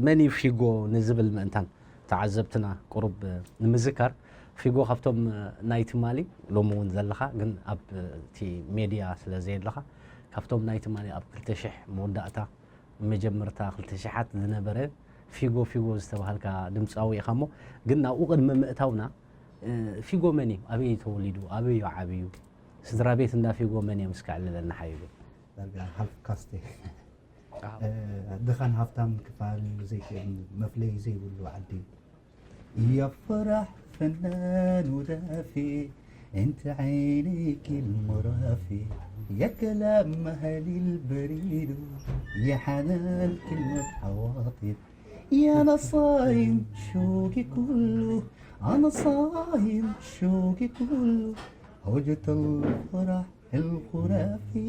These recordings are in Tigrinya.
መን እዩ ፊጎ ንዝብል ምእንታን ተዓዘብትና ቁሩብ ንምዝካር፣ ፊጎ ካብቶም ናይ ትማሊ ሎሚ እውን ዘለኻ ግን ኣብ እቲ ሜድያ ስለ ዘየለኻ፣ ካብቶም ናይ ትማሊ ኣብ ክልተ ሽሕ መወዳእታ መጀመርታ ክልተ ሽሓት ዝነበረ ፊጎ ፊጎ ዝተባሃልካ ድምፃዊ ኢኻ እሞ፣ ግን ናብኡ ቅድሚ ምእታውና፣ እ፣ ፊጎ መን እዩ? ኣበይ እዩ ተወሊዱ? ኣበይ እዩ ዓብዩ? ስድራ ቤት እንዳ ፊጎ መን እዮም? እስከ ዕልለና ሓቢቢ። ዳርጋ ሃልፍ ካስቴ ድኻን ሃብታም ክፋል ዘይክእል መፍለይ ዘይብሉ ዓዲ። يا فرح فنان ودافي، انت عينك المرافي، يا كلام اهل البريد، يا حنان كلمة عواطف، يا نصايم شوقي كله، انا صايم شوقي كله، هوجة الفرح الخرافي.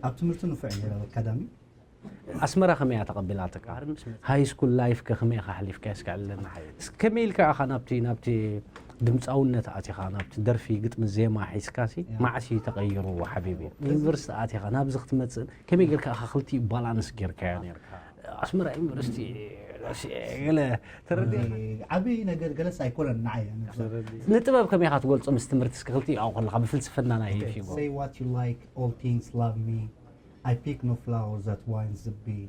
ኣብ ትምህርቲ ንፉዕ ነይረ ኣብ ኣካዳሚ። ኣስመራ ከመይ እያ ተቐቢላትካ? ሃይ ስኩል ላይፍ ከ ከመይ ኢኻ ሓሊፍካ? እስከ ዕልለና ሓቢቢ። እስከ ከመይ ኢልካ ኢኻ ናብቲ ናብቲ ድምፃውነት ኣቲኻ? ናብቲ ደርፊ፣ ግጥሚ፣ ዜማ ሒዝካሲ ያ። መዓስ እዩ ተቐይሩ ሓቢቢ? ዩኒቨርሲቲ ኣቲኻ ናብዚ ክትመፅእ ከመይ ጌርካ ኢኻ ክልቲኡ ባላንስ ጌርካዮ ነይርካ? ኣስመራ ዩኒቨርሲቲ ገለ ተረዲእካ? ዓብዪ ነገር ገለስ ኣይኮነን ንዓይ። ንጥበብ ከመይ ኢኻ ትገልጾ ምስ ትምህርቲ? እስከ ክልቲኡ ኣብኡ ከለኻ ብፍልስፍና ናይ ፊጎ። Say what you like, all things love me. I pick no flower that winds the bee.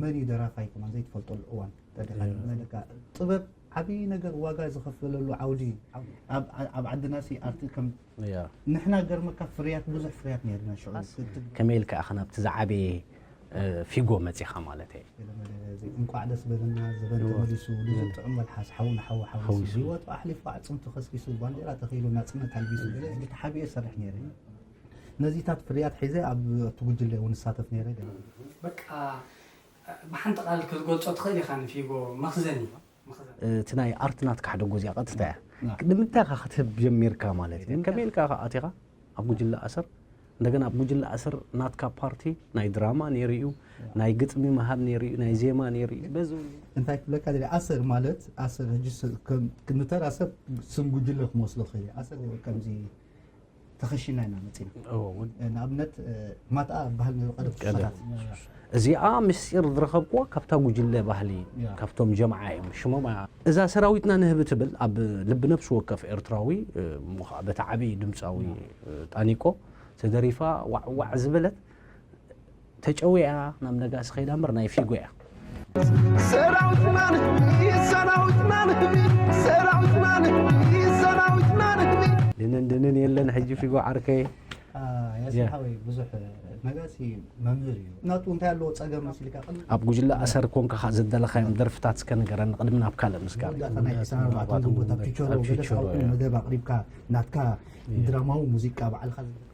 መን እዩ ደራፋይ ከማን ዘይትፈልጠሉ እዋን ተደኻ። መን ደካ ጥበብ ዓብዪ ነገር ዋጋ ዝኸፈለሉ ዓውዲ እዩ። ኣብ ኣብ ዓድና ሲ ኣርቲ ከም ያ ንሕና ገርመካ ፍርያት ብዙሕ ፍርያት ነርና ሽዑ። ከመይ ኢልካ ኢኻ ናብቲ ዝዓበየ እ፣ ፊጎ መጺኻ ማለት እየ። ገለመለ እንቋዕ ደስ በለና ዘበን ተመሊሱ፣ ንዝጥዑም መልሓስ ሓው ንሓው ሓዊሱ፣ ሓዊሱ። ህይወቱ ኣሕሊፉ ኣዕፅምቱ ከስኪሱ፣ ባንዴራ ተኺሉ ናፅነት ኣልቢሱ፣ ገለ ተሓቢኤ ሰርሕ ነይረ። ነዚታት ፍርያት ሒዘ ኣብ እቲ ጉጅለ እውን እሳተፍ ነይረ። ገለ በቃ ብሓንቲ ቃል ክትገልጾ ትኽእል ኢኻ ንፊጎ መኽዘን እዩ። መኽዘን። እቲ ናይ ኣርት ናትካ ሓደ ጎዚኣ ቀጥታ እያ። ንምንታይ ኢኻ ክትህብ ጀሚርካ ማለት እዩ? ከመይ ኢልካ ኢኻ ኣቲኻ ኣብ ጉጅለ ኣሰር? እንደገና ኣብ ጉጅለ ኣሰር ናትካ ፓርቲ ናይ ድራማ ነይሩ እዩ፣ ናይ ግጥሚ ምሃብ ነይሩ እዩ፣ ናይ ዜማ ነይሩ እዩ። በዚ እውን እንታይ ክብለካ ደሊ ኣሰር ማለት ኣሰር ሕጂ ስ- ከም- ንተራ ሰብ ስም ጉጅለ ክመስሎ ክእል እዩ። ኣሰር ከምዚ ተኸሺና ኢና መፂና። እዎ፣ እውን ንኣብነት ማጣ በሃል ነሩ ቀደም ቀደም። ክሳታት እዚኣ ምስጢር ዝረኸብኩዋ ካብታ ጉጅለ ባህሊ ያ። ካብቶም ጀምዓ እዮም ሽሞም። እዛ ሰራዊትና ንህቢ ትብል ኣብ ልቢ ነፍሲ ወከፍ ኤርትራዊ እ፣ ምዃ- በቲ ዓብዪ ድምፃዊ እ፣ ጣኒቆ ተደሪፋ ዋዕ ዋዕ ዝበለት ተጨዊያ ናብ ነጋሲ ከይዳ እምበር ናይ ፊጎ እያ። ሰራዊትና ንህቢ ሰራዊትና ንህቢ ሰራዊትና ንህቢ ሰራዊትና ንህቢ ድንን ድንን የለን ሕጂ ፊጎ ዓርከይ። ያሲን ሓወይ ብዙሕ ነጋሲ መምህር እዩ። ናቱ እንታይ ኣለዎ ጸገም መሲልካ ቅድሚ ኣብ ጉጅለ ኣሰር ኮንካ ኸዓ ዝደለኻዮም ደርፍታት እስከ ንገረኒ ቅድሚ ናብ ካልእ ምስጋር። መወዳእታ ናይ ዕስራን ኣርባዕተን ግንቦት ኣብ ፊቸሮ ኣብ ገለ ፊቸሮ ስራሕኩም እያ። መደብ ኣቕሪብካ ናትካ ድራማዊ ሙዚቃ ባዕልካ ዝብል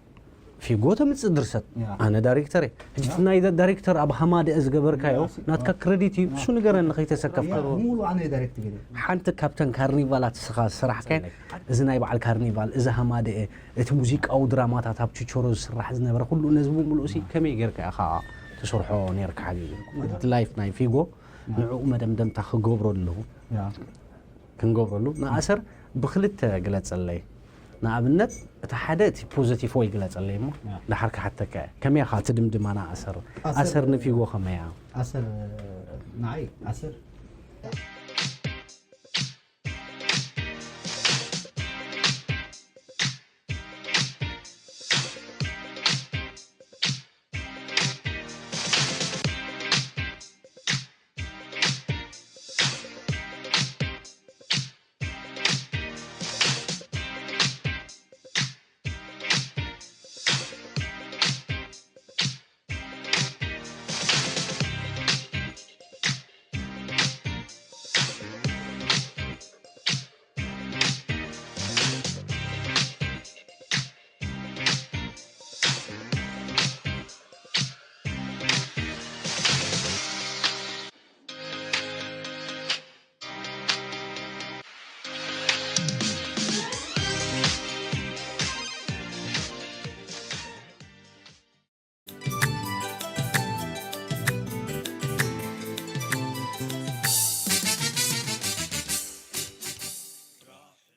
ፊጎ ተምፅእ ድርሰት ያ። ኣነ ዳይሬክተር እየ። ሕጂ እቲ ናይ ዳይሬክተር ኣብ ሃማደአ ዝገበርካዮ ያ፣ ሲ- ናትካ ክረዲት እዩ እሱ ንገረኒ ከይተሰከፍካ። ሙሉ ኣነ ዳይሬክት ገለ ሓንቲ ካብተን ካርኒቫላት ስኻ ዝሰራሕካየን እዚ ናይ በዓል ካርኒቫል እዚ ሃማደአ እቲ ሙዚቃዊ ድራማታት ኣብ ችቾሮ ዝስራሕ ዝነበረ ኩሉ ነዚ ብምሉእ ሲ ከመይ ጌርካ ኢኻ ትሰርሖ ነርካ ሓቢቢ? እቲ ላይፍ ናይ ፊጎ ንዕኡ መደምደምታ ክገብሮ ኣለኹ። ያ። ክንገብረሉ ንኣሰር ብክልተ ግለፀለይ። ንኣብነት እቲ ሓደ እቲ ፖዘቲቭ ወይ ግለፀለይ እሞ ያ። ድሓር ክሓተካ እየ። ከመይ ኢኻ ትድምድማ ንኣሰር? ኣሰር- ኣሰር ንፊጎ ከመይ እያ? ኣሰር ንዓይ ኣሰር